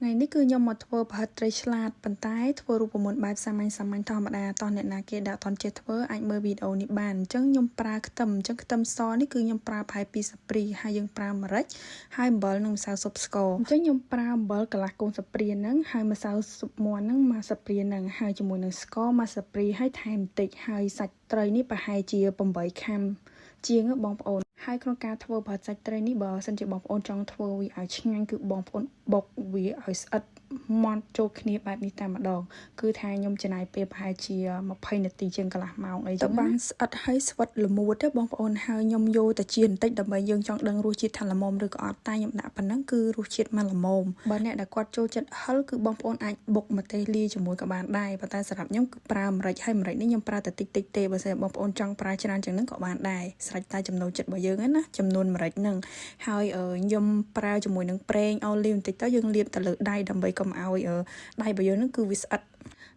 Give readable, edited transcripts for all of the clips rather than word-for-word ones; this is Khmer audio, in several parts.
ថ្ងៃនេះគឺខ្ញុំមកធ្វើប្រហិតត្រីឆ្លាតប៉ុន្តែធ្វើរូបមន្តបែបសាមញ្ញសាមញ្ញធម្មតាតោះអ្នកណាគេដាក់អត់ចេះធ្វើអាចមើលវីដេអូនេះបានអញ្ចឹងខ្ញុំប្រើខ្ទឹមអញ្ចឹងខ្ទឹមសនេះគឺខ្ញុំប្រើប្រហែល2ស្លាបព្រាហើយយើងប្រើម្រេចហើយអំបិលនិងម្សៅស៊ុបស្ករអញ្ចឹងខ្ញុំប្រើអំបិលកន្លះកូនស្លាបព្រាហ្នឹងហើយម្សៅស៊ុបមាន់ហ្នឹងមួយស្លាបព្រាហ្នឹងហើយជាមួយនឹងស្ករមួយស្លាបព្រាហើយថែមបន្តិចហើយសាច់ត្រីនេះប្រហែលជា8ខាំជាងបងប្អូនហើយក្នុងការធ្វើប្រហិតសាច់ត្រីនេះបើសិនជាបងប្អូនចង់ធ្វើវាឲ្យឆ្ងាញ់គឺបងប្អូនបុកវាឲ្យស្អិតម៉ត់ចូលគ្នាបែបនេះតែម្ដងគឺថាខ្ញុំចំណាយពេលប្រហែលជា20នាទីជាងកន្លះម៉ោងអីចឹងបានស្អិតហើយស្វិតល្មួតទេបងប្អូនហើយខ្ញុំយកតែជាបន្តិចដើម្បីយើងចង់ដឹងរសជាតិថាល្មមឬក៏អត់តែខ្ញុំដាក់ប៉ុណ្ណឹងគឺរសជាតិមកល្មមបើអ្នកដែលគាត់ចូលចិត្តហឹរគឺបងប្អូនអាចបុកម្ទេសលាយជាមួយក៏បានដែរប៉ុន្តែសម្រាប់ខ្ញុំគឺប្រើម្រេចហើយម្រេចនេះខ្ញុំប្រើតែតិចតិចទេបើសិនបងប្អូនចង់ប្រើច្រើនជាងហ្នឹងក៏បានដែរស្រេចតែចំណូលចិត្តរបស់យើងណាចំនួនម្រេចហ្នឹងហើយខ្ញុំប្រើជាមួយនឹងប្រេងអូលីវបន្តិចទៅយើងលាបទៅលើដៃដើម្បីកុំឲ្យដៃរបស់យើងហ្នឹងគឺវាស្អិត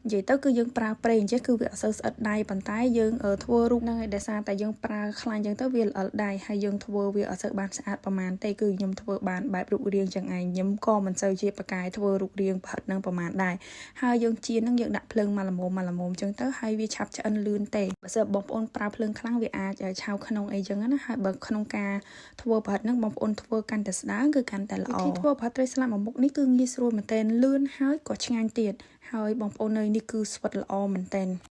និយាយទៅគឺយើងប្រើប្រេងចេះគឺវាអត់សូវស្អិតដៃប៉ុន្តែយើងធ្វើរូបហ្នឹងឯដោយសារតែយើងប្រើខ្លាញ់អញ្ចឹងទៅវាល្អិលដៃហើយយើងធ្វើវាអត់សូវបានស្អាតប្រហែលទេគឺខ្ញុំធ្វើបានបែបរូបរាងចឹងឯងខ្ញុំក៏មិនសូវជាប្រកែធ្វើរូបរាងប្រហិតនឹងប្រហែលដែរហើយយើងចៀនហ្នឹងយើងដាក់ភ្លើងមកល្មមមកល្មមចឹងទៅហើយវាឆាប់ឆ្អិនលឿនទេបើសិនបងប្អូនប្រើភ្លើងខ្លាំងវាអាចឆៅក្នុងអីចឹងណាហើយបើក្នុងការធ្វើប្រហិតហ្នឹងបងប្អូនធ្វើកាន់តែស្ដើងគឺកាន់តែល្អវិធីធ្វើប្រហិតត្រីស្លាប់មួយមុខនេះគឺងាយស្រួលមែនទែនលឿនហើយក៏ឆ្ងាញ់ទៀតហើយបងប្អូននៅនេះគឺស្វិតល្អមែនទែន។